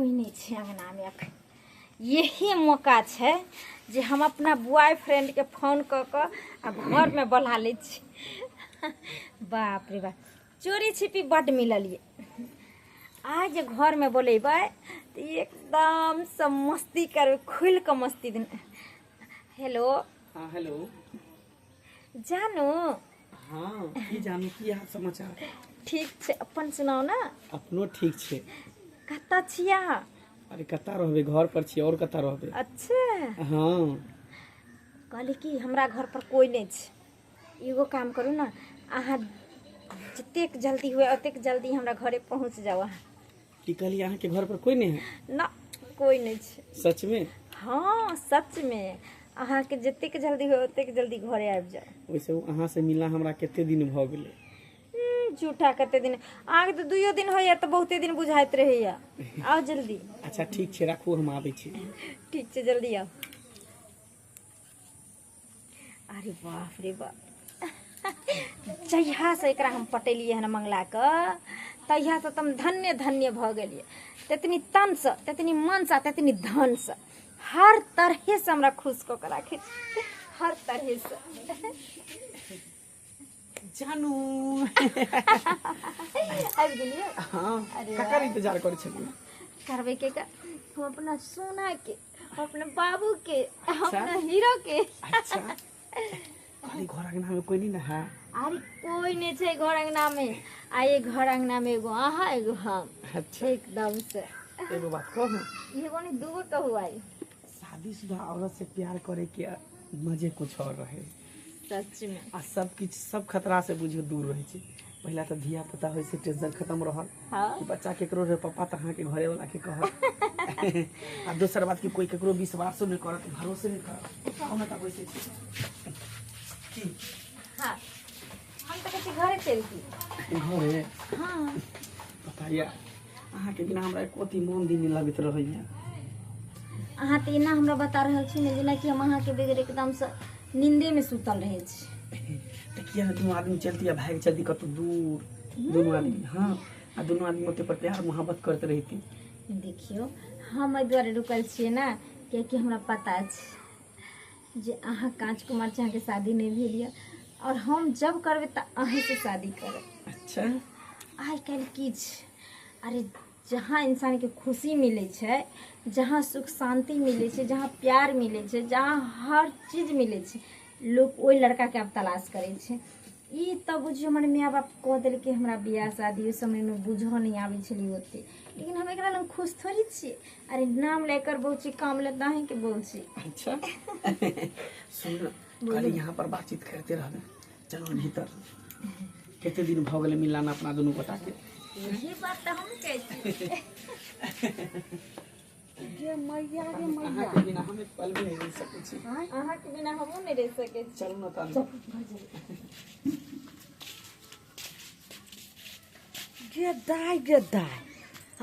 कोई नहि छै अङ्गनामे अखन। यही मौका छै जे हम अपना बॉयफ्रेंडके फोन कऽ कऽ आ घरमे बोला लै छी। बाप रे बाप, चोरी छिपी बड्ड मिलल ये। आइ जे घरमे बोलेबै तऽ एकदमसँ मस्ती करबै, खुलि कऽ मस्ती दिन। हेलो। हाँ, हेलो। जानू। हाँ, की जानू, की हाल समाचार? ठीक छै, अपन सुनाउ ने। अपनो ठीक छै। कतऽ छियै अहाँ? अरे कतऽ रहबै, घर पर छियै, और कतऽ रहबै। अच्छा। हाँ। कहली कि हमरा घर पर कोई नहि छै, एगो काम करू ने, अहाँ जतेक जल्दी हुए ओतेक जल्दी हमरा घरे पहुँच जाउ अहाँ। की कहलियै, अहाँके घर पर कोई नहि है? ना, कोई नहि छै। सच में? हाँ, सच में, अहाँके जतेक जल्दी हुए ओतेक जल्दी घरे आबि जाउ। वैसे अहाँ से मिलना हमरा कते दिन भऽ गेलै। झूठा, कते दिन? अहाँके तऽ दुइयो दिन होइया तऽ बहुते दिन बुझाइत रहैया। आउ जल्दी। अच्छा ठीक छै, राखू, हम आबै छी। ठीक छै, जल्दी आउ। अरे बाप रे बाप, जहियासँ एकरा हम पटेलियै हन मंगलाके, तहियासँ तऽ हम धन्य धन्य भऽ गेलियै। तेतनी तनसँ, तेतनी मनसँ, तेतनी धनसँ, हर तरहेसँ हमरा खुश कऽ के राखै छै, हर तरहेसँ। जानू। आबि गेलियै? हाँ। अरे। ककर इंतजार करै छलियै? करबै के का? हम अपना सोना के, हम अपना बाबू के, हम अपना हीरो के। अच्छा, अरे घर अंगना में कोई नहीं ना है? अरे कोई नहीं छै घर अंगना में। आ ये घर अंगना में एगो अहाँ, एगो हम। अच्छा। एकदम से। एगो बात कहू? एगो नहीं, दूगो कहू आई। शादीशुदा औरत से प्यार करे के मजे कुछ और रहे। सच में। आ सब किछु सब खतरा से बुझियौ दूर रहै छै। पहिला तऽ धिया पुता होइ छै, टेंशन खत्म रहल कि बच्चा केकरो रहे, पप्पा तऽ अहाँके घरे वाला के कहत। आ दोसर बात कि कोई केकरो विश्वासो नहि करत, भरोसो नहि करत। हम तऽ बैसै छी की। हाँ, हम तऽ कहै छी घरे चलती। घरे? हाँ। पता यऽ, अहाँके बिना हमरा एको अथी मोन दिन नहि लगैत रहैया। अहाँ तऽ एना हमरा बता रहल छी ने, जेनाकि हम अहाँके बगैर एकदमसँ नींदेमे सुतल रहै छी। तऽ किया ने दुनू आदमी चलती आ भागि चलती कतौ दूर दुनू आदमी? हाँ, आ दुनू आदमी ओते पर प्यार मोहब्बत करैत रहिती। देखियौ, हम एहि दुआरे रुकल छियै ने, कियाकि हमरा पता छै जे अहाँ काँच कुमार छी, अहाँके शादी नहि भेल यऽ, आओर हम जब करबै तऽ अहीँसँ शादी करब। अच्छा। आइ काल्हि की छै, अरे जहाँ इंसानके खुशी मिलै छै, जहाँ सुख शान्ति मिलै छै, जहाँ प्यार मिलै छै, जहाँ हर चीज मिलै छै, लोक ओहि लड़काके आब तलाश करै छै। ई तऽ बुझियौ हमर माय बाप कऽ देलकै हमरा बियाह शादी। ओहि समयमे बुझऽ नहि आबै छलै ओते, लेकिन हम एकरा लग खुश थोड़ी छियै। अरे नाम लए कर बहु छी, काम ले तऽ अहीँके बहु छी। अच्छा सुन न, कहली यहाँ पर बातचीत करते रहबे, चलो ने भीतर। कते दिन भऽ गेलै मिलना अपना दुनू गोटा के। यही बात तऽ हम कहै छी। गे मैया, गे मैया। अहाँके बिना हम एक पल भी नहीं रह सकै छी। अहाँके बिना हमहूँ नहि रहि सकै छी। चलू ने तहन। गे दाइ, गे दाइ,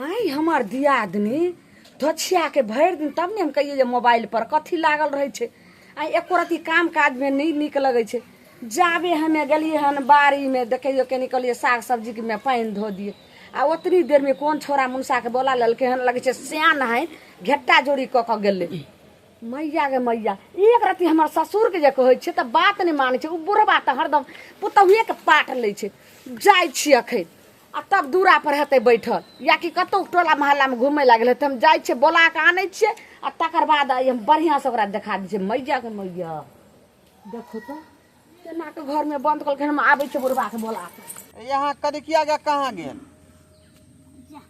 आइ हमर दियादनी धोछियाके भरि दिन, तब ने हम कहियै जे मोबाइल पर कथी लागल रहै छै। आइ एको रत्ती काम काजमे नहि नीक लगै छै। जाबे हमे गेलियै हन बाड़ीमे, देखैयो कनि कहलियै साग सब्जीमे पानि धऽ दियै, आ ओतनी देरमे कोन छोरा मुनसाके बोला लेलकै हन, लगै छै सियान है, घेट्टा जोड़ी कऽ कऽ गेलै। मैया गे मैया, एक रत्ती हमर ससुरके जे कहै छियै तऽ बात नहि मानै छै। ओ बुढ़बा तऽ हरदम पुतहुएके पाट लै छै। जाइ छी अखन, आ तब दूरा पर हेतै बैठल या कि कतहु टोला मोहल्लामे घुमय लागल हेतै। हम जाइ छियै, बोला कऽ आनै छियै, आ तकर बाद आइ हम बढ़िआँसँ ओकरा देखा दै छियै। मैया गे मैया, देखो तऽ केना कऽ घरमे बन्द कऽ हम आबै छियै बुढ़बाके बोला कऽ। यहाँ करिकिया गे कहाँ गेल? जा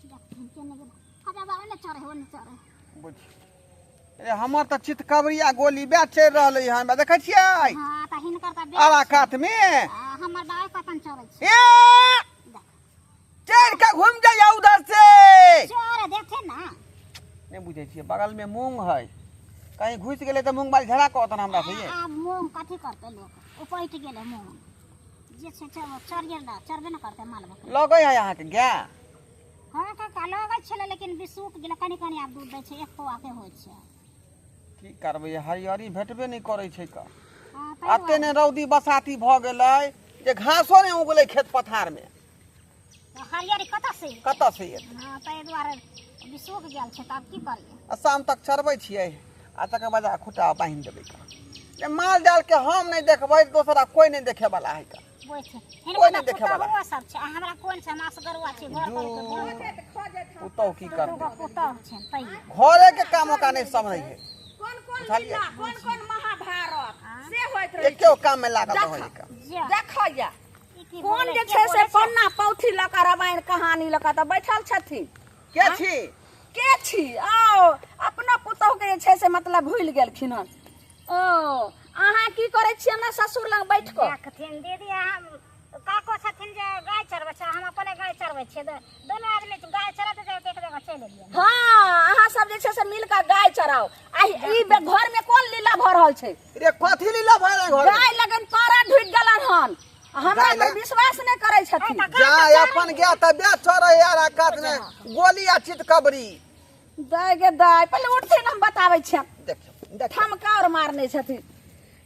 देखथिन केने गेल। अच्छा बाबा, ओने चढ़े, ओने चढ़े। बुझ अरे, हमर तऽ चितकबरिया गोली बे चढ़ि रहलै हन, बे देखै छियै? हाँ, तऽ हिनकर तऽ बे आरा कात मे। आ, हमर बाबा कतन चढ़ै छै। ए, चढ़ि के घुमि जाइए उधर से। चढ़े देखथिन ना। नहि बुझै छियै, बगल मे मूंग है, कहीं घुसि गेलै तऽ मूंग बाली झगड़ा करत हमरा से ये। आब मूंग कथी करतै लोक? उपटि गेलै मूंग जे छै, चढ़ गेल, चढ़बे ने करतै माल बकरी। लगै है अहाँके गाय? हँ काका, लगै छलै, लेकिन सुख गेलै। कनि कनि आब दूध दै छै, एक पौआ के होइ छै। की करबै, हरियरी भेटबे नहि करै छै का। हँ, ताहि एते दुआरे। ने रौदी बसाती भऽ गेलै जे घासो नहि उगलै खेत पथारमे। तऽ हरियरी कतऽ से एतै? कतऽ से एतै? हँ, ताहि दुआरे अभी सूख गेल छै तऽ आब की करियै आ शाम तक चरबै छियै आ तकर बाद आ खुटा बान्हि देबै का जे माल जाल के हम नहि देखबै दोसरा कोई नहि देखे वाला है का बोझ छै कोइ हिनका नहि तऽ देखै वाला। पुतहुओ सब छै आ हमरा कोन छै हम असगरुआ छी घर पर के घर पुतहु की दू करतै गो पुतहु छै तैयो घरे के काम ओका नहि समझै है कोन कोन बुझलियै? लीला कोन कोन महाभारत से होइत रहै एके काम में लागल रहै का जे देखैया ई की कोन बोलै जे के छै से बोलै पन्ना पौथी लऽ कऽ रामायण कहानी लऽ कऽ तऽ बैठल छथिन के छी के छी आओ अपना पुतहु के जे छै से मतलब भूलि गेलखिन हन ओ अहाँ की करै छियै हमरा ससुर लग बैठ कऽ देखथिन दीदी हम काको छथिन जे गाय चरबै छै हम अपने गाय चरबै छियै दुनू आदमी गाय चरैत जाइत एक जगह चलि एलियै हँ अहाँ सब जे छै से मिल कऽ गाय चराउ आ ई घर में कोन लीला भऽ रहल छै रे कथी लीला भऽ रहल घर में? गाय लगन पारा ढुकि गेलन हन आ हमरा गाय पर लग- विश्वास नहि करै छथिन जा अपन गया तऽ बे चढ़े यार कात में गोली आ चितकबरी दाय गे दाय पहिले उठथिन हम बताबै छियनि देखियौ देखियौ ठमकाउर मारने छथिन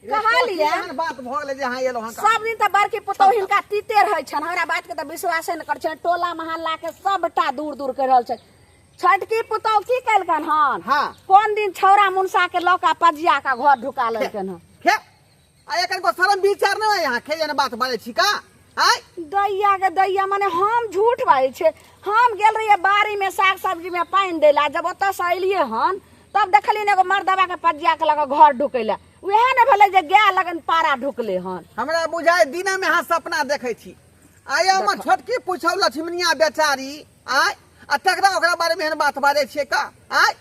कहलियै एहन बात भऽ गेलै जे अहाँ एलहुँ हँ सब दिन तऽ बड़की पुतोहु हिनका तीते रहै छनि हमरा बातके तऽ विश्वासे नहि करै छनि टोला मोहल्ला के सबटा दूर दूर करि रहल छै छोटकी पुतोहु की केलकनि हन हाँ। कोन दिन छौड़ा मुनसा के लऽ कऽ पजिया के घर ढुका लेलकनि हन हे आ एकर को शरम विचार नहि यहाँ के एहन बात बाजै छी का आय दैया के दैया माने हम झूठ बाजै छियै हम गेल रहियै बाड़ी में साग सब्जी में पानि दै लए जब ओतऽसँ एलियै हन तब देखलियै ने एगो मर्दबा के पजिया के लऽ कऽ घर ढुकै लए उएह ने भेलै जे गाय लगन पारा ढुकलै हन हमरा बुझाय दिने में अहाँ सपना देखै छी आय हमर छोटकी पूछौ लक्ष्मणिया बेचारी आय आ तकरा ओकरा बारे में एहन बात बाजै छियै का आय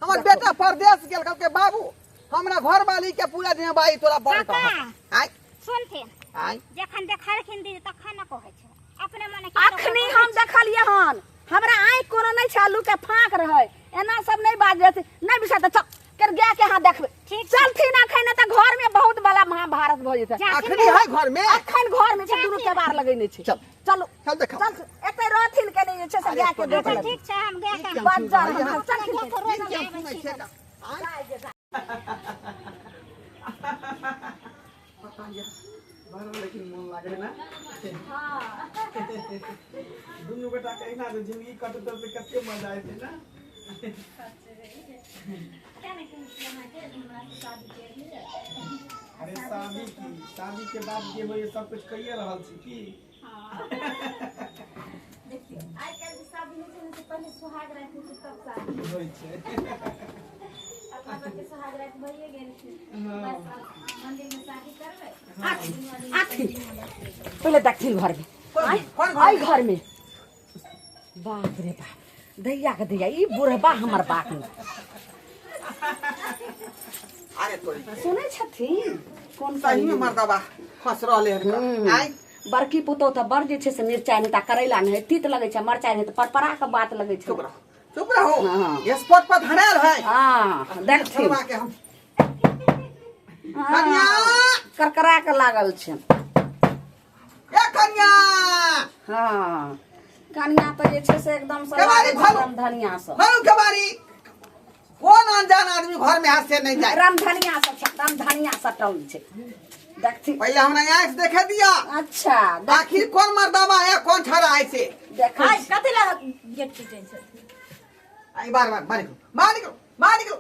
हमर बेटा परदेश गेल कहलकै बाबू हमरा घरवाली के पूरा जिम्मेवारी तोरा पर काका। आय सुनथिन आय जखन देखलखिन दीदी तखन ने कहै छै अपने मने अखनी हम देखलियै हन हमरा आँखि कोनो नहि छै आलू के फाँक रहै एना सब नहि बाजै नहि बिसरतै चल कर गाय के अहाँ देखबै ठीक छै। चलथिन अखन नहि तऽ घर में बहुत बड़ा महाभारत भऽ जेतै अखनी है घर में अखन घर में छै दुनू केबाड़ लगेने छै चल। चलू चल देखाउ। चल एते रहथिन कनि जे छै से गाय के देख अच्छा लेबै ठीक छै हम गाय के बज्जर हम अपने गाय के रोज ई क्या आबै सुनै छी छियै का? आय पता ये बड़ा लेकिन मोन लागे ना दुनू बेटा के एहिना जे जिंदगी कटतै तऽ कते मजा एतै ना अरे शादी की शादी के बाद जे होइए सब कुछ कहिए रहल छी की देखियौ आइ काल्हि जे शादी होइ छै ने से पहिले सुहाग राति होइ छै तब शादी होइ छै अपना सबके सुहाग राति भइए गेल छै बस आब मंदिर मे शादी करबै आथी पहिले देखथिन घर में कोन कोन घर आई घर में बाप रे बाप दैया के दैया ई बुढ़बा हमर बाप ने अरे तोरी सुनै छथिन कोन सही में मर्दबा फंस रहले हन का। आय बड़की पुतोह तऽ बड़ जे छै से मिरचाइ नहि तऽ करैला नहि तीत लगै छै मरचाइ नहि तऽ परपरा के बात लगै छै चुप रहो चुप रहो हाँ। ये स्पॉट पर धरायल है हँ देखथिन छोड़वा के हम कन्या करकरा के लागल छै ए कन्या हँ कनिया तऽ जे छै से एकदम से केबाड़ी लागल छै खोलू। रामधनिया सब खोलू केबाड़ी कोन अनजान आदमी घर में हाथ से नहीं जाए रामधनिया सब छै रामधनिया सटल छै देखथिन पहले हमरा आँख देखे दिया अच्छा आखिर कौन मर्दावा है कौन ठहरा है से देखै आइ कथी लए गेट पीटै छथिन आई बार बार बाहर निकलो बाहर निकलो बाहर निकलो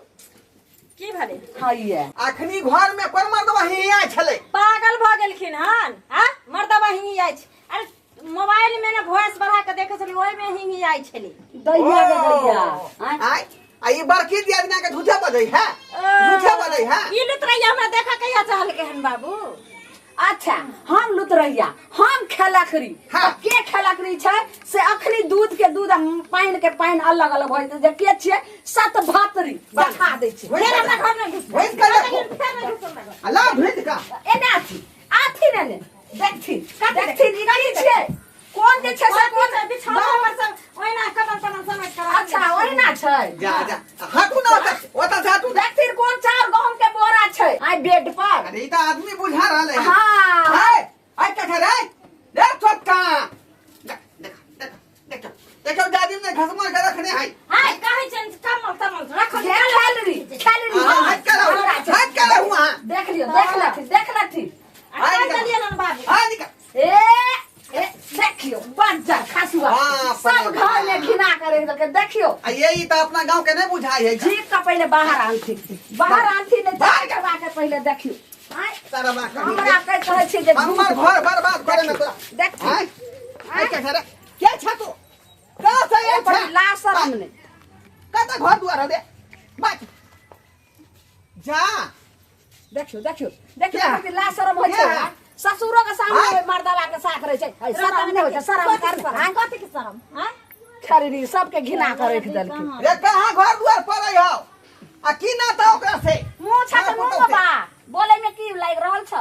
की भेलै हँ ये अखनी घर में कोन मर्दवा ही आय छले पागल भऽ गेलखिन हन आ मर्दबा हिंगी जाइ छै अरे मोबाइल में ने वॉइस बढ़ा के देखे छली ओहि में हिंगी जाइ छली दैया गे दैया आँय? आय आ ई बड़की दियादिना के झूठे बजै है झूठे बजै है ई लुतरैया हमरा देखा कहिया चाहलकै हन बाबू अच्छा हम लुतरैया हम खेलकरी हाँ। तऽ के खेलकरी छै से अखनी दूध के दूध आ पानि के पानि अलग अलग भऽ जेतै जे के छियै सत भतरी देखा दै छै फेर हमरा घर में घुस घुसि कऽ देखो। फेर नहि घुसब हमरा घर। आ ला भेज का एने आथी आथी ने ने देखथिन देखथिन ई की छियै कोन जे छै से कोन छै बिछौना पर सब ओहिना कमल तमल समेट कऽ राखने अच्छा छै। ओहिना छै जा जा हटू ना ओतऽ ओतऽ से हटू देखथिन कोन चाउर गहूम के बोरा छै आइ बेड पर अरे ई तऽ आदमी बुझा रहल है हाँ आय आय कथा रे रे छोटका देख देख देख देखो देखो जादिम ने घसमर के रखने है हाय कहै छै कमल तमल रखल खेलरी खेलरी हाँ, हट के रहो हट के रहो वहाँ देख लियो देख लथिन देख लथिन आ कर देलियै ने बाबू हाँ निकल ए ए देखियो बज्जर खसुआ बाप सब रे घर में बाप। घिना कर रख देलकै। देखियो आ ये ई तऽ अपना गांव के नहीं बुझाई है जीप का पहले बाहर आनथी, बाहर आनथी नहीं बाहर करवा के पहले देखियो। आँय, तारा बा कहीं हमरा के कहै छी जे हमर झूठ घर बर्बाद करे में तोरा। देखियो। आँय, आँय के रे के छ तू कहाँ से आयल बड़ी छे? लाज शरम नहीं। कतऽ घर दुआर हौ रे बात जा। देखियो देखियो देखियो, क्या? कते लाज शरम होइ छै। क्या? ससुरो के सामने आँय? ओहि मर्दवा के साथ रहै छै। है, शरम नहि होइ छै, शरम कर कथी आँय? कथी के शरम आँय? खरीदी सबके घिना कर रख देलखिन। रे कहाँ घर दुआर पड़ै हौ आ की नाता ओकरा से? मुँह छ तऽ मुँह बा बोले में की लागि रहल छ?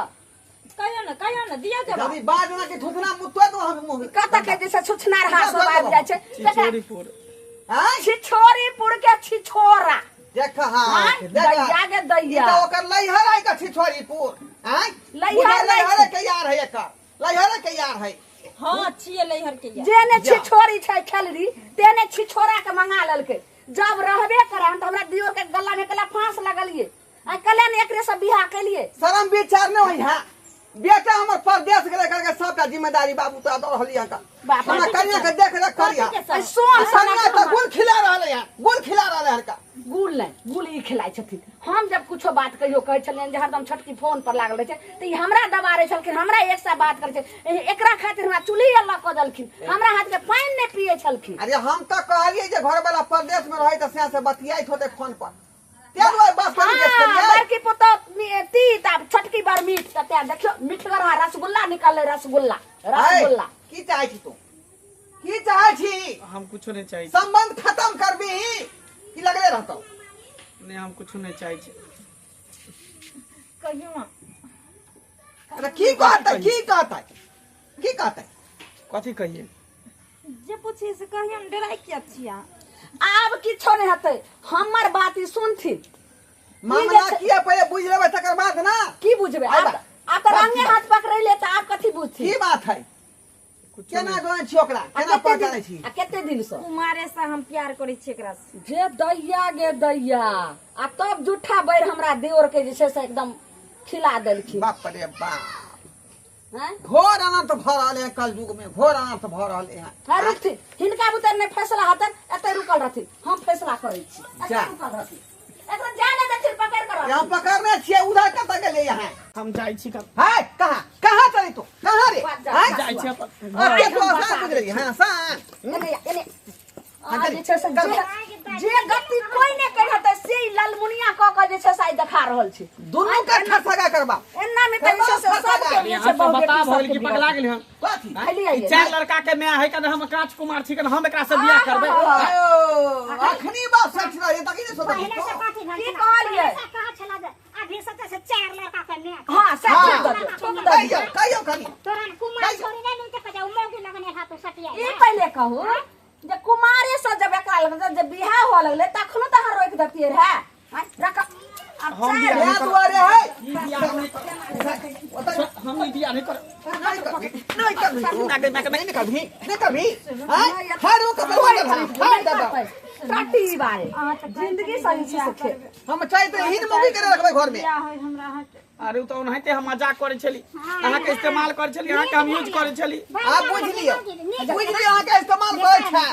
कहियो ने, कहियो ने, दियौ जवाब। यदि बाज ना के थुथना मुँह तोड़ दो हम मुँह। कतऽ के जे छै छुछनार हाथ सब आबि जाइ छै। छिछोरीपुर। आँय? छिछोरीपुर के छिछोरा। देख हाँ, आँय? देख। दैया गे दैया। ई तऽ ओकर लैहर है का छिछोरीपुर। आँय? लैहर बुझा नहि लैहरे छै। के यार है एकर, लैहरे के यार है। हाँ, छियै लैहर के यार। जेने जा। छिछोरी छै खेलरी तेने छिछोरा के मंगा लेलकै। जब रहबे करे हम तऽ हमरा दियोर के गला में कला फांस लगलिए आ कले ने एकरे से बियाह केलिए। शरम विचार नहीं होई है। बेटा हमर परदेश गेलै करके सबटा जिम्मेदारी बाबू तोरा दऽ रहली हन। बाप हमरा रे। कनिया के देख रेख करिया। कथी के शरम? आ सोन कनिया सनक तऽ गुल खिला रहलै हन, गुल खिला रहलै हन का। गुल नहि, गुल ई खिलाइ छथिन। हम जब कुछो बात कहियो कहै छलियनि जे हरदम छोटकी फोन पर लागल रहै छै तऽ ई हमरा दबारै छलखिन, हमरा एक सए बात करै छै। एकरा खातिर हमरा चूल्ही अलग कऽ देलखिन, हमरा हाथ के पानि नहि पियै छलखिन। अरे हम तऽ कहलियै जे घरवाला परदेश में रहै तऽ से से बतियाइत होतै फोन पर, तें दुआरे बात करी के हाँ, छलियै। बड़की पुतोह तीत आ छोटकी बड़ मीठ, तऽ तें देखियौ मिठगर रसगुल्ला निकललै, रसगुल्ला रसगुल्ला। ऐ, की चाहै छी तू, की चाहै छी? हम कुछो नहीं चाहै छी। संबंध खत्म करबी की लगले रहतौ? नहीं, हम कुछो नहीं चाहै छी। कहियो ना। अरे की कहतै, की कहतै, की कहतै? कथी कहिए? जे पूछिए से कहियो ने, डराइ किया छियै? आब किछो नहि हेतै, हमर बात ई सुनथिन। मामला जे छै- किया पहिले बुझि लेबै तकर बाद ना। की बुझबै? आइ आब बा। आब तऽ रंगे हाथ पकड़ैले तऽ आब कथी बुझथिन? की बात है? कुछो केना नहीं। जानै छी ओकरा? आ केना कते पहचानै दिन छी? आ कते दिन से? कुमारे से हम प्यार करै छियै एकरा से। जे दैया गे दैया, आ तब जूठा बैर हमरा देवर के जे छै से एकदम खिला देलखिन। बाप रे बाप, हैं? घोर अनर्थ भऽ रहल है कलयुग में, घोर अनर्थ भऽ रहल है। हाँ, रुकथिन, हिनका बुते नहि फैसला हतन, एतै रुकल रहथिन, हम फैसला करै छी। एतै जा। रुकल रहथिन, एकरा जाय नहि देथिन, पकड़ि कऽ यहाँ रहथिन। पकड़ने छियै, उधर कतऽ गेलै यहाँ? हम जाइ छी कब? है कहाँ कहाँ चली तू, कहाँ रे? बात जा- हैं? जाइ छी अपन अरे हम तू बता आसान बुझ रही हाँ आसान। एने एने हाँ, आ चली, जे छै से चल। जे जे गति कोइ नहि कहतै से ई ललमुनिया कऽ कऽ जे छै से आइ देखा रहल छै। दुनू के ठसगा करबा। एना मे तऽ जे छै से सबके जे यहाँ छै से बहु बता बेटी भऽ गेल सबके कि पगला गेल हन? कथी? खाली आइए। ई चार लड़का के माय है कन, हम कांच कुमार छी कन, हम एकरा से बियाह करबै? आयो, अखनी बात सच रहे तकी नहीं सोचत। पहिले से कथी भेल की छला? कहलियै? पहिले से कहाँ छला जे अभी से तऽ से चार लड़का के माय। हाँ, से हाँ। ठोक दऽ दियौ, ठोक दऽ कहियो दियौ। कहियो कनी तोरा न कुमार छोरी नहीं मिलते कजा उ मौगी लगने हाथ सटिया। ई पहिले कहू जे कुमारे से जब एकरा लग जब बियाह हुआ लगलै तखनो तऽ अहाँ रोकि दैतियै रहए। आँय, रख आब हम चारि बियाह इएह नहीं करब। दुआरे है। ई बियाह हम नहीं करब। ओतऽ हम ई बियाह नहीं करब। नहीं करबी, नहीं करबी तू। ना गई, ना गई। नहीं करबी, नहीं करबी। हैं? हर वो कपड़ा बदल रहा है। हर दबा। टट्टी बारे जिंदगी सही छै से खेल। हम चाहते हिन मम्मी करे रखबै घर में। बियाह होइ हमरा अहाँके। अरे उ तऽ ओनाहिते हम मजाक करै छली, अहाँके इस्तेमाल करै छली, अहाँके हम यूज करै छली। आप बुझ लियौ, बुझ लियौ, अहाँके इस्तेमाल करै छै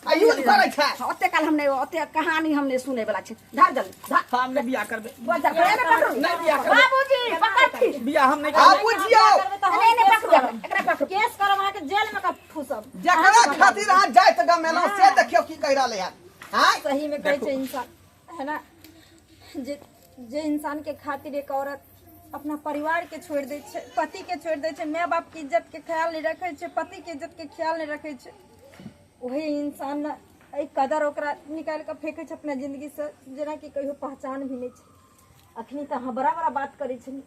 आ यूज करै छै। ओते काल हम नहि, ओते कहानी हम नहि सुनै वाला छै। धर जल्दी धर। हम नहि बियाह करबै। बजर कर, एने पकड़ू। नहि बियाह करबै। बाबूजी पकड़थि। बियाह हम नहि आप करबै। बुझियौ। करबै तऽ हम एने एने केस पकड़ू, करब। एकरा पकड़ू। केस करब अहाँके, जेल में कऽ ठूसब। जकरा खातिर अहाँ जाइत गमेलहुँ से देखियौ की कहि रहलै हन। आँय? सही में कहै छै इंसान है ना, जे जे इंसान के खातिर एक औरत अपना परिवार के छोड़ि दै छै, पति के छोड़ि दै छै, माय बाप के इज्जत के ख्याल नहि रखै छै, पति के इज्जत के ख्याल नहि रखै छै, वही इंसान ने एहि कदर ओकरा निकालि कऽ फेकै छै अपना जिंदगी से, जेनाकि कहियो पहचान भी नहि छै। अखनी तऽ अहाँ बड़ा बड़ा बात करै छलियै,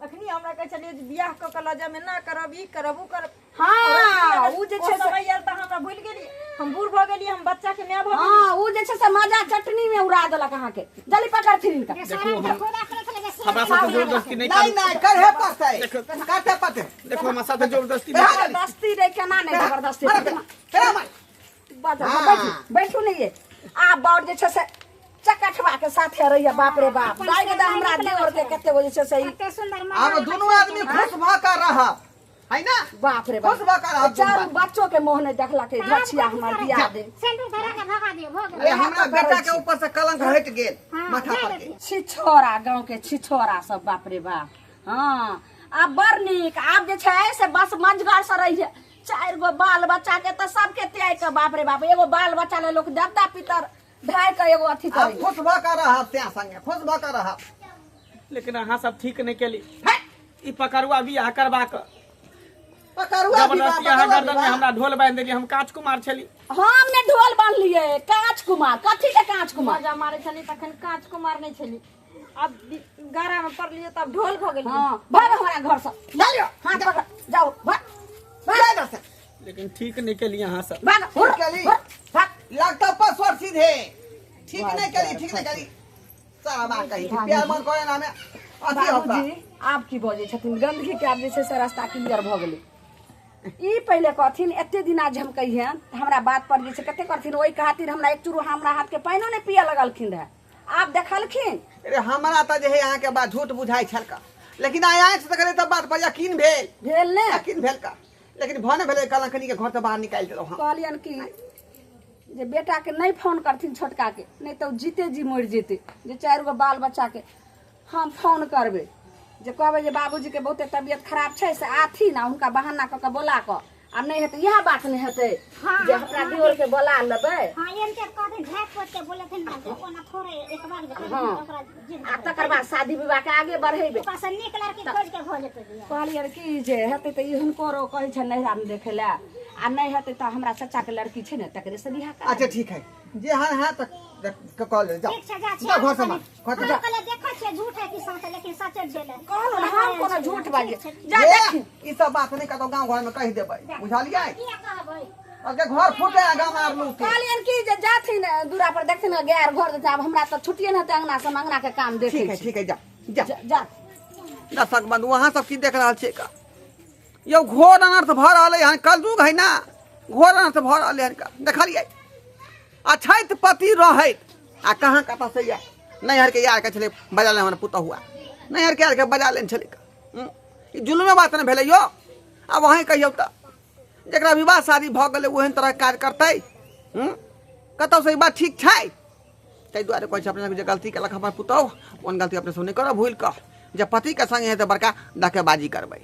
अखनी हमरा कहै छलियै जे बियाह कऽ कऽ लऽ जायब, एना करब, ई करब, ओ करब। हाँ, उ जे छै ओ से- समय आयल तऽ हमरा भूलि गेलियै, हम बूढ़ भऽ गेलियै, हम बच्चा के माय भऽ गेलियै। हाँ, उ जे छै से मजा चटनी में उड़ा देलक अहाँके। जल्दी पकड़थिन हिनका। देखू, हम हमरा साथे जबरदस्ती नहि नहीं करू। नहीं, करहे पड़तै, करते पड़तै। देखू, हमरा साथे जबरदस्ती नहि करू। जबरदस्ती रे, केना नहि जबरदस्ती? मार बेटा, केना मार? बजर, हाँ। बैठू बैठू नहीं ये आ बड़ जे छै से चकठवा के साथे रहिए। बाप रे बाप, दाइ के दाइ हमरा देवर के कते बजे छै से ई कते सुंदर आब दुनू आदमी खुश भऽ कऽ रहब। है ना बाप रे खुश बाप भऽ कऽ रहब चारू बच्चो के मोह नहि देखलक धछिया हमर बियाह दे सिंदूर धरा के भगा दियौ भऽ गेलै अरे हमरा इएह तऽ बेटा करै के छी। ऊपर से कलंक हटि गेल हाँ, माथा जाय पर के देथिन। छिछोरा गाँव के छिछोरा सब बाप रे बाप हाँ आब बड़ नीक आब जे छै से बस मंजगर से रहिए चारि गो बाल बच्चा के तऽ सबके त्याग के बाप रे बाप एगो बाल बच्चा ले लोक देवता पितर ढाइ के एगो अथी आब करै खुश भऽ कऽ रहब त्या संगे खुश भऽ कऽ रहब लेकिन अहाँ सब ठीक नहि केली ई पकड़ुआ बियाह करबा कऽ पकड़ुआ विवाह, जबरदस्ती अहाँ पकड़ुआ गर्दन में विवाह। हमरा ढोल बांधि देलियै हम काँच कुमार छली हम ने ढोल बान्हलियै काँच कुमार कथी के काँच कुमार मजा मारै छली तखन काँच कुमार नहि छली अब गारा में पड़लियै तब ढोल भऽ गेलियै हाँ भाग हमरा घर से चलियो हाथ पकड़ जाओ भाग जाय इधर से लेकिन ठीक नहि केली अहाँ सब भाग ठीक केली। हुर, भाग लगता पसवर सीधे ठीक नहीं करी ठीक नहीं करी सारा बात कही प्यार मन करे ना हमें अथी होता बाबूजी आब की बजै छथिन गंदगी के आब जे छै से रास्ता क्लियर भऽ गेलै ई पहिले कहथिन एते दिन आज हम कहियन तऽ हमरा बात पर जे छै कते करथिन ओहि खातिर हमरा एक चूरू हमरा हाथ के पानिओ नहि पियऽ लगलखिन रहए आब देखलखिन अरे हमरा तऽ जे है अहाँके बात झूठ बुझाइ छल का लेकिन आइ आँखि से देखलियै तऽ बात पर यकीन भेल भेल ने यकीन भेल का लेकिन भने भेलै कलंकनी के घर से बाहर निकालि देलहुँ हम कहलियन कि जे बेटाके नहि फोन करथिन छोटकाके नहि तऽ ओ जीते जी मरि जेतै जे चारि गो बाल बच्चाके हम फोन करबै जे कहबै जे बाबूजीके बहुते तबियत खराब छै से आथिन आ हुनका बहाना कऽ कऽ बोला कऽ आ नहि हेतै इएह बात नहि हेतै हाँ, जे अपना हाँ, दियोरके बोला लेबै हाँ एनके कहथिन झाँपि पोति के बोलेथिन ना जे ओना थोड़े एक बार जे कहथिन हाँ। तऽ ओकरा जिद आ तकर बाद शादी विवाहके आगे बढ़ेबै ओकरा से नीक लड़की खोज के भऽ जेतै बियाह कहलियै कि जे हेतै तऽ ई हुनको कहै छै नैहरामे देखै लए आ नहि हेतै तऽ हमरा चाचाके लड़की छै ने तकरे से बियाह करा अच्छा ठीक है जे हन है तऽ कऽ ले जाओ ठीक छै जा जाओ घर से मार घर से हम जाओ कहलियै देखै छियै झूठ है कि सच है लेकिन सचे भेलै कहलहुँ ने हम कोनो झूठ बाजै ठीक छै, जा जे, देखी ई सब बात नहि कतौ गाँव घर में कहि देबै बुझलियै किया कहबै अगे घर फूटे आ गाम आर लूटे कहलियनि कि जे जाथिन दूरा पर देखथिन गाय आर घर देथिन आब हमरा तऽ छुट्टिए नहि हेतै अंगना से हम अंगना के काम देखै ठीक है छी ठीक है जा जा जा- जा दर्शक बंधु अहाँ सब की देख रहल छियै का यौ घोर अनर्थ भऽ रहलै हन कलयुग है ना घोर अनर्थ भऽ रहलै हन का देखलियै अछैत पति रहैत आ कहाँ कतऽ से यऽ नैहरके यारके छलै बजा लेने हमर पुतहुआ नैहरके यारके बजा लेने छलै ई जुलमे बात ने भेलै यौ आब अहीँ कहियौ तऽ जकरा विवाह शादी भऽ गेलै ओहन तरहके काज करतै कतौसँ ई बात ठीक छै ताहि दुआरे कहै छै अपने जे गलती केलक हमर पुतहु ओहन गलती अपने सब नहि करब भूलि कऽ जे पतिके संगे हेतै बड़का धक्केबाजी करबै।